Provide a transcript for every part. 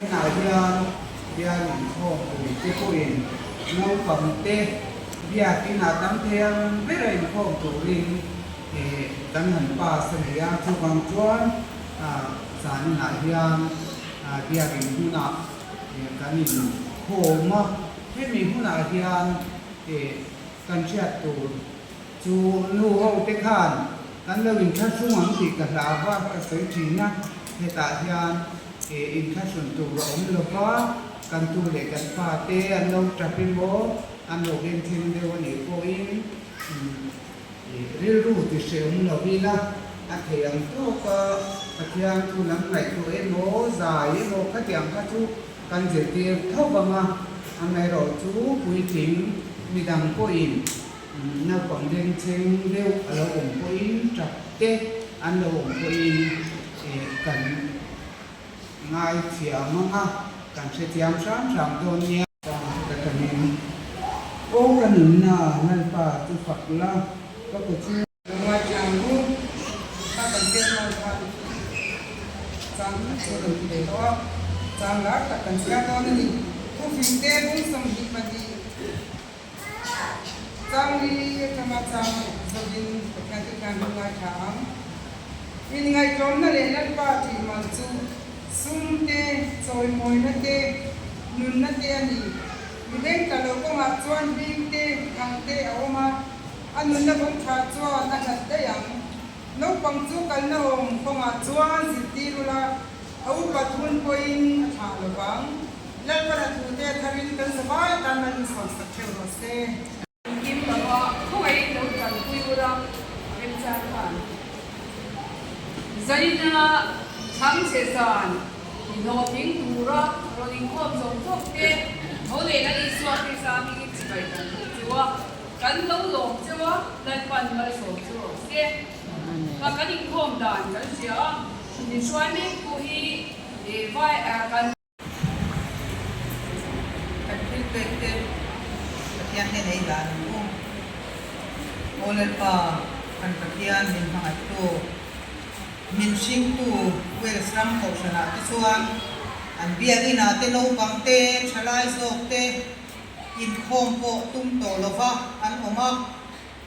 Tunah hian bial inkhawm puite pawhin naupangte biakinah tam thei ang bera inkhawm turin kan han pass a ni a, chuvang chuan zaninah hian biakin hunah kan inkhawm a, hemi hunah hian kan hriat tur chu nu ho te khan kan lo inthlahrung ang tih ka hlau va, ka sawi thin a, hetah hian inthlahrun tur a awm lo va, kan tu leh kan fa te an lo tap emaw an lo bengthleng deuh a nih pawhin rilru ti hrehawm lo ila a thei ang tawk a, Pathian thu lam ngaihtuah emaw zai emaw khatiang kha chu Kan zirtir tho vang a, amaherawhchu puitling midang pawhin naupang bengchheng deuh a lo awm pawhin tap te an lo awm pawhin kan ngaithiam ang a, kan hrethiam hram hram dawn nia. Ka tangin, Aw ka nunna Lalpa chu fak la, ka ku chu. Lungngai ru, kha kan chet lai khan chang khat chu rawn ti ve tawh a, chang lar tak kan chhiar dawn a ni. Thufing te bung 22 chang li atanga chang zawkin Pathian te hian lungngai tha ang. Inngaihtlawmna leh Lalpa tih man chu sum te, chawimawina te, nunna te a ni. Mi beng ta lo kawngah chuan hming te, thang te a awm a. A nunna kawng tha chuan a hlat daih ang. Naupang chu kalna awm kawngah chuan zirtir ula, a upat hun pawhin a thlah lo vang. Lalpana thute a tharin kan zavai tan mal in sawmsak theuh rawh se. Engkim lova khawngaihin lo tanpui ula remchang khan. Zaina chhangchhe zan inhlawhtling tura rawn inkhawm zawng zawk te tho leh Lal Isua Krista hmingin chibai kan hmuh chu a. Kan lo lawm cheu a, Lalpan malsawm chu rawh se. Ka kan inkhawm dan kan hria a, min hruai mek pawh hi vai kan. Kan thil pek te Pathian hnen ei dan ang u. Aw Lalpa, kan Pathian min hmangaihtu, min hringtu Wales ram kohhranah te chuan an biakinah te naupang te, thalai zawk te, Inkhawm pawh tum tawh lova an awm a,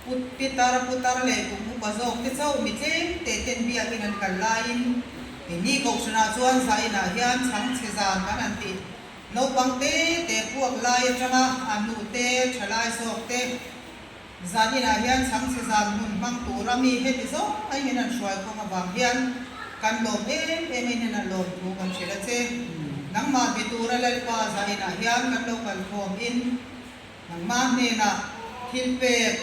Pu Pitar putar leh kum upa zawk te chauh mi tlem te ten biakin an kal laiin keini kohhranah chuan zainah hian chhangchhe zan kan han ti. Naupang te te puak lai atanga a nu te thalai zawk te zaninah hian chhangchhe zan hmun hmang tura mi heti zawng mai min han hruai khawm avang hian kan lawm em em in a lawm thu kan hrilh a che. Nangmah be tura Lalpa zainah hian kan lo kal khawm in nangmah hnenah thil pek.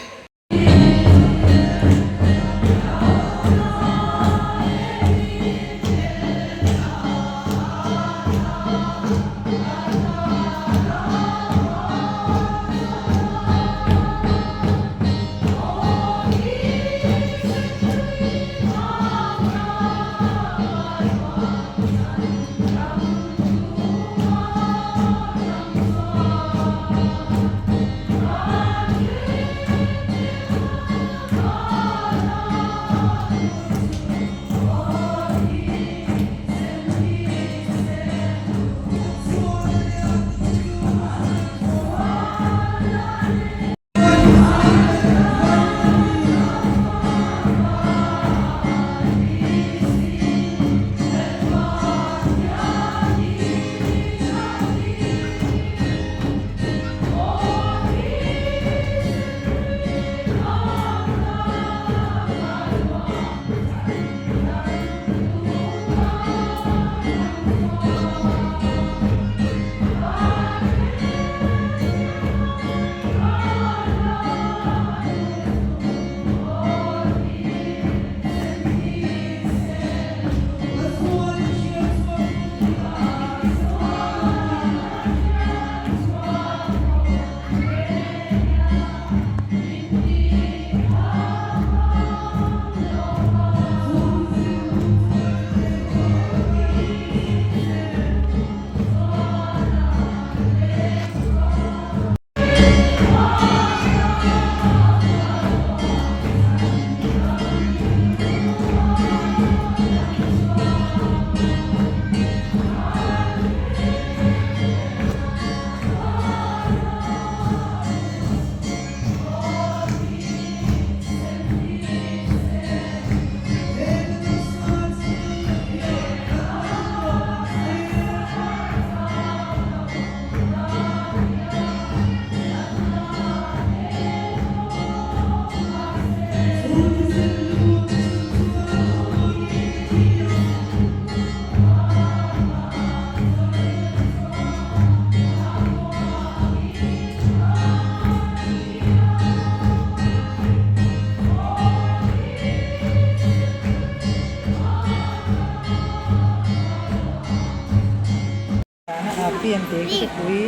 Pian te khi te pui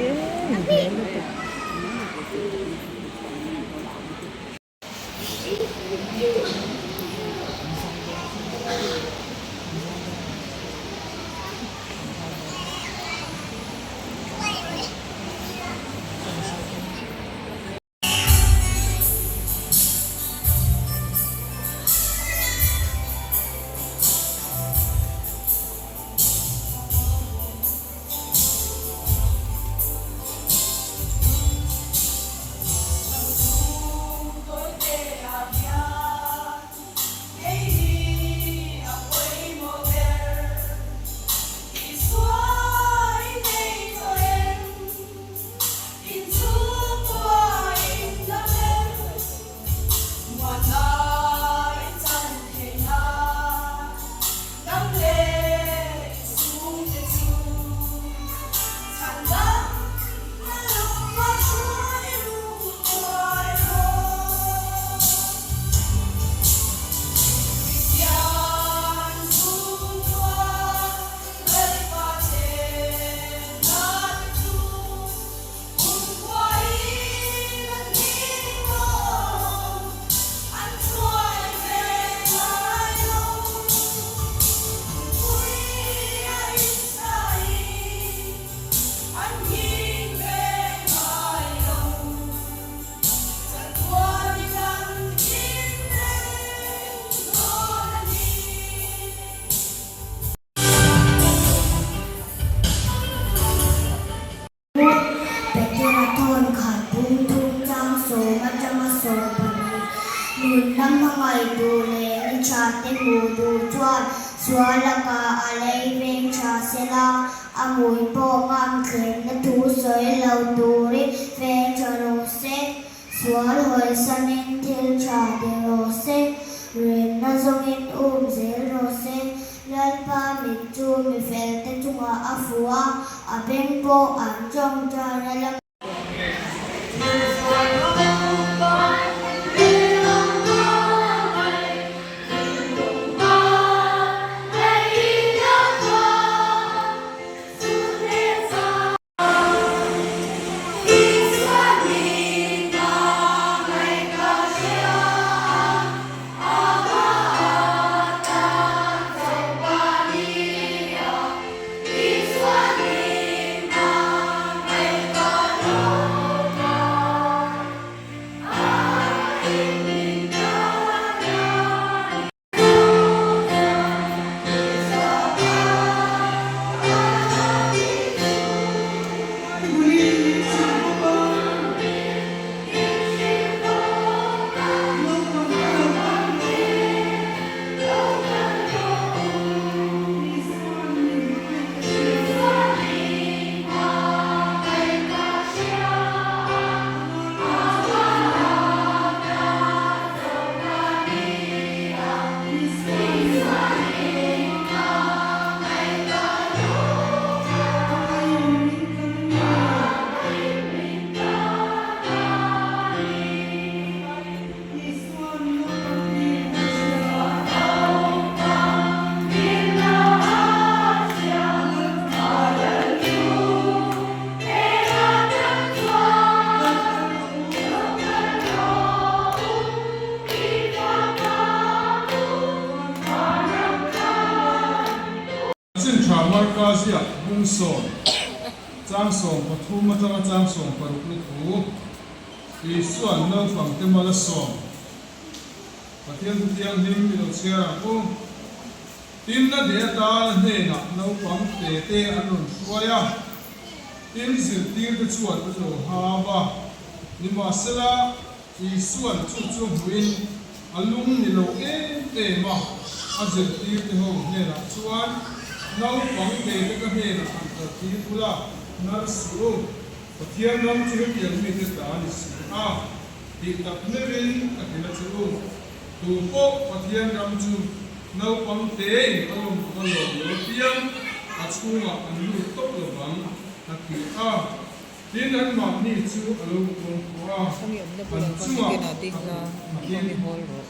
em hmel lutuk. Petera thawn khat bung thum chang sawm atanga 20 nun lam hmangaih duh leh ni tha te hmuh duh chuan sual lakah a lei veng tha sela, a hmui pawh ngam thlenna thu sawi lo turin veng tha rawh se. Sual hawisanin thil tha ti rawh se, rinna zawngin um zel rawh se. Lalpa mit chu mi felte chungah a fuh a, a beng pawh an tawngtaina lamah. Chin tha Marka ziak bung sawm, chang 13 atanga chang 60 na thu, Isua'n naupangte mal a sawm. Pathian thu thianghlim i lo chhiar ang u. Tin, a deh atana hnenah naupang te te an rawn hruai a, tin zirtirte chuan an lo hau a. Nimahsela, Isua'n chu chu hmuhin a lung ni lo em em a, a zirtirte ho hnenah chuan, Naupang te te ka hnenah han kaltir ula, hnar suh u, Pathian ram chu hetiang mite ta a ni si a, tih tak meuhin a hrilh a che u. Tu pawh Pathian ram chu naupang tein a lawm ang a lawm lo apiang a chhungah an lut tawp lo vang, a ti a. Tin, anmahni chu a lo kuangkuah a, an chungah a kut nghatin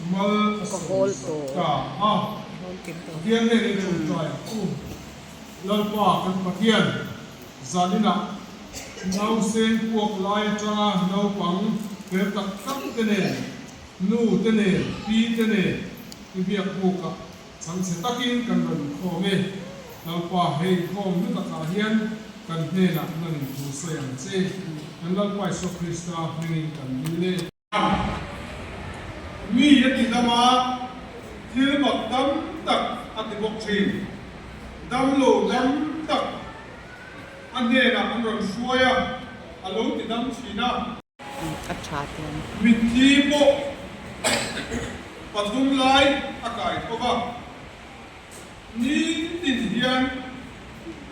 mal a sawm sak ta a. Pathian hnenin ṭawngṭai ang u, Lalpa kan Pathian. Zaninah nauseng puak lai atanga naupang fel tak tak te nen, nu te nen, pi te nen i biak bukah chhangchhe takin kan rawn inkhawm e. Lalpa he inkhawm hnu takah hian kan hnenah nan inthu sawi ang che. Kan Lalpa Isua Krista hmingin kan dil e. Mi a ti dam a, thil mak tam tak a ti bawk thin. Damlo dam tak a hnenah an rawn hruai a, a lo ti dam thin a. Mitthi pawh pathum lai a kai tho va, nitin hian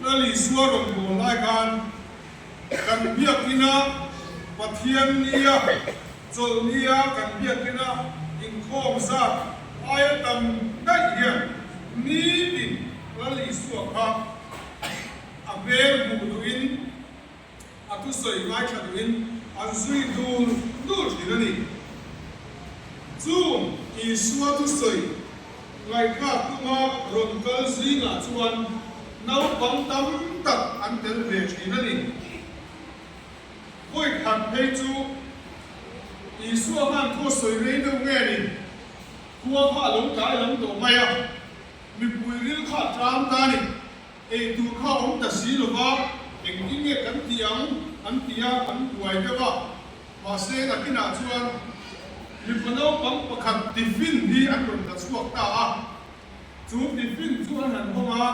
Lal Isua rawn bawl lai khan Kan biakina Pathian nia chawlh nia kan biakina inkhawm zat aia tam daih hian nitin Lal Isua kha a hmel hmuh duhin, a thusawi ngaithla duhin an zui dul dul thin a ni. Chung Isua thusawi ngaihthlak tuma rawn kal zingah chuan naupang tam tak an tel ve thin a ni. Vawi khat phei chu Isua khan thu a sawi rei deuh nge ni, khua kha a lo tlai lam tawh mai a, mipui ril kha a tlang ta a ni. Ei tur kha a awm ta si lova, engtin nge kan ti ang an ti a, an buai deuh a. Mahse, nakinah chuan mipa naupang pakhat tiffin hi an rawn la chhuak ta a. Chu tiffin chu an han hawng a,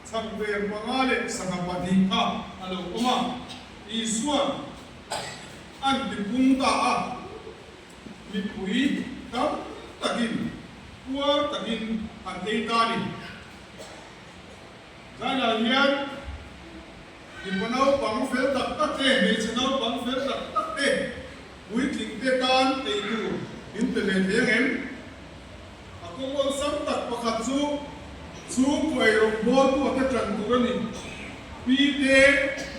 chhakber panga leh sangha pahnih kha a lo awm a. Isua'n an tipung ta a, mipui tam takin puar takin an ei ta a ni. Zanah hian mipa naupang fel tak tak te, hmeichhe naupang fel tak tak te, puitling te tan ei tur min pe ve thei ang em? A kawng awlsam tak pakhat chu chhungkaw ei rawngbawltu a te tan tur a ni. Pi te,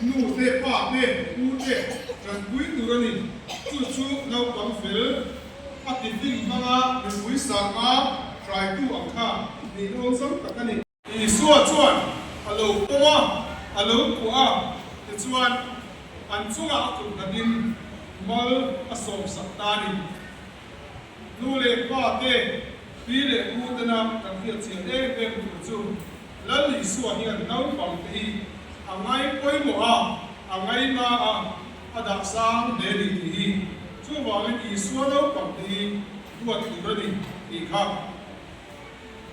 nu te, pa te, u te tanpui tur a ni. Chu chu naupang fel a tiffin hmanga mipui sanga hraitu ang kha nihna awlsam tak a ni. Isua chuan a lo pawm a, a lo kuah a, tichuan an chungah a kut nghatin mal a sawmsak ta a ni. Nu leh pa te, pi leh pu tena kan hriat chian em em tur chu Lal Isua hian naupang te hi a ngai pawimawh a, a ngaina a, a dah sang hle ni tih hi. Chuvangin Isua naupang te hi duat tur a ni tih kha.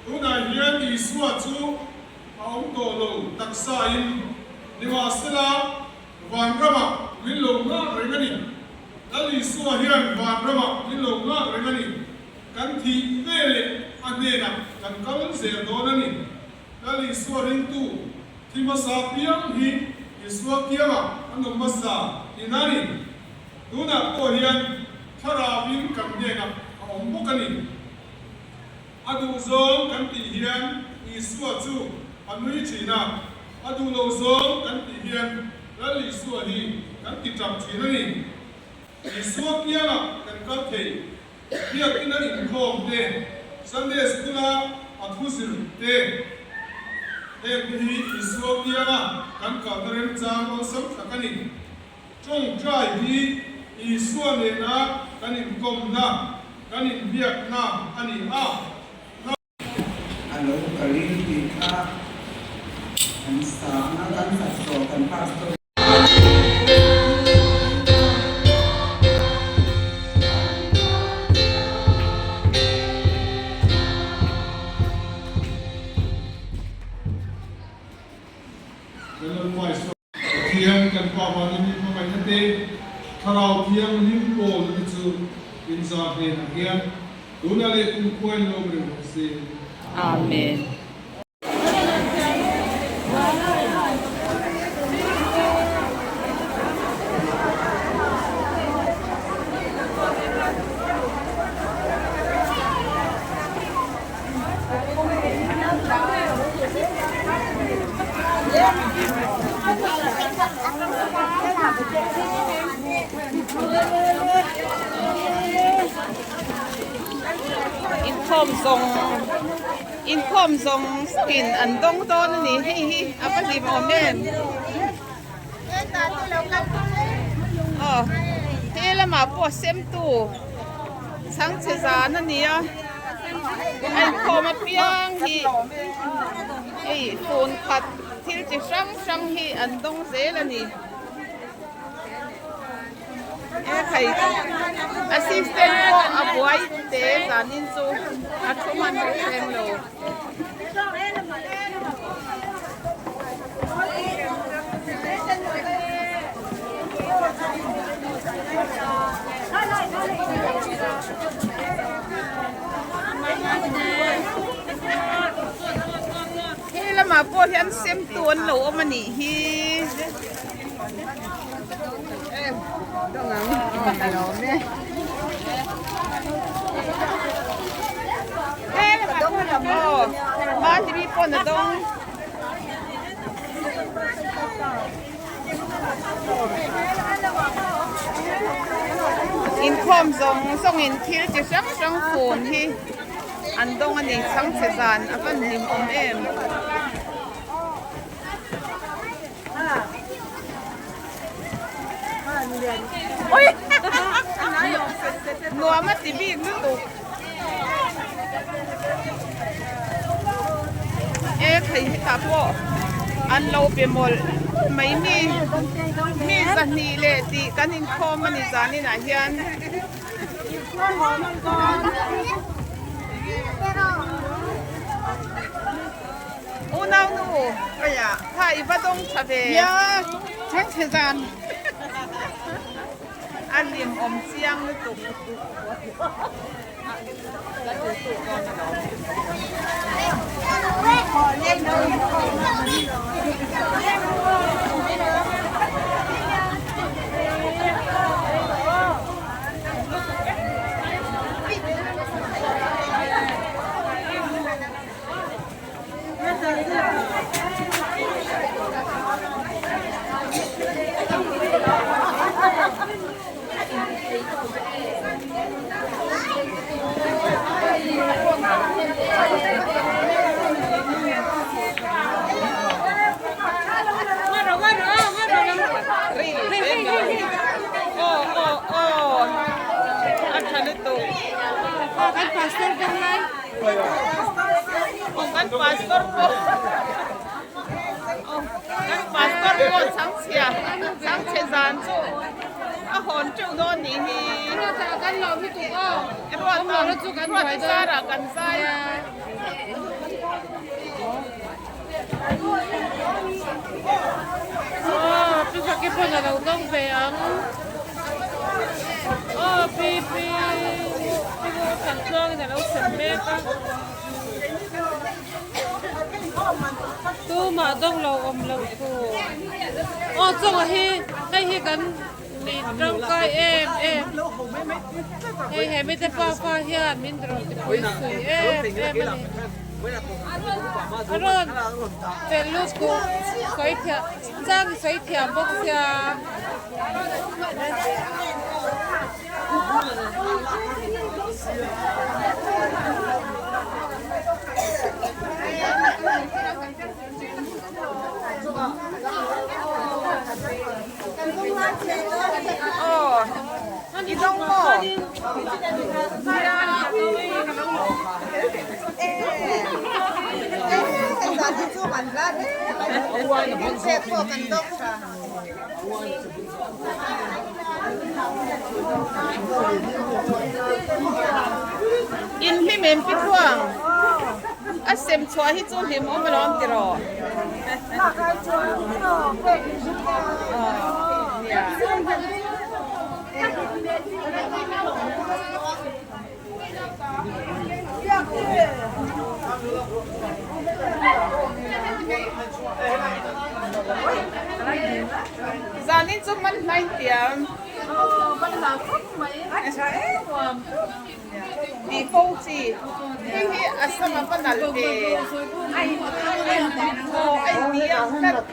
Tunah hian Isua chu a awm tawh lo taksain, nimahsela vanramah min lo nghak reng a ni. Lal Isua hian vanramah min lo nghak reng a ni. Kan thih ve leh a hnenah kan kal zel dawn a ni. Lal Isua ringtu thi hmasa piang hi Isua kiangah an awm hmasa tihna a ni. Tunah pawh hian thlarauin kan hnenah a awm bawk a ni. A duh zawng kan tih hian Isua chu a nui thin a, a duh lo zawng kan tih hian Lal Isua hi kan ti tap thin a ni. Isua kiangah kan kal thei, biakina inkhawm te, Sunday School-a a thu zir te, heng te hi Isua kianga kan kalna remchang awlsam tak a ni. Tawngtai hi Isua nena kan inkawmna, kan inbiakna a ni a. A lo kalin tih kha kan sa ang a, kan sak tawh kan pastor. Kan lo hmai Pathian kan Pa vangin min hmangaihna te, Thlarau Thianghlim pawlna te chu inzah hnenah hian tunah leh kumkhua in lo awm reng rawh se. Amen. Inkhawm zawng inkhawm zawng zawngin an dawng dawn a ni hei hi a va hlim awm em. Aw he lamah pawh sem tu chhangchhe zan a ni a a inkhawm apiang hi hei fun khat thil chi hrang hrang hi an dawng zel a ni. He khai assistant pawh a buai te zanin chu a thu hman reng reng lo. He lamah pawh hian semtu an lo awm a nih hi. Inkhawm zawng zawng in thil chi hrang hrang fun hi an dawng a ni chhangchhe zan a van hlim awm em. Nuam a ti bik lutuk. E thei hetah pawh an lo pe mawlh mai mi mi zahnih leh tih kan inkhawm a ni zaninah hian. Unau nu kha i va dawng tha ve. Nia, chhangchhe zan. A hlim awm chiang lutuk. Kan pastor pawh kan pastor pawh chhangchhia chhangchhe zan chu a hawn teuh dawn nih hi ruata zarah kan zai Tumah dawng lo awm lo thu. Aw chunga hi hei hi kan mi tangkai em em. Hei he mite pa pa hian min rawn ti pui sui em em a ni. A rawn fel lut duh sawi thiam chang sawi thiam bawk sia. I dawng maw? In hlim em pi thuang a sem chhuah hi chu hlim awm alawm tiraw Zanin chu man hlain tiam. Tih fo chi. Hei hi a sama va nalh ve. Aw a inti a tlat.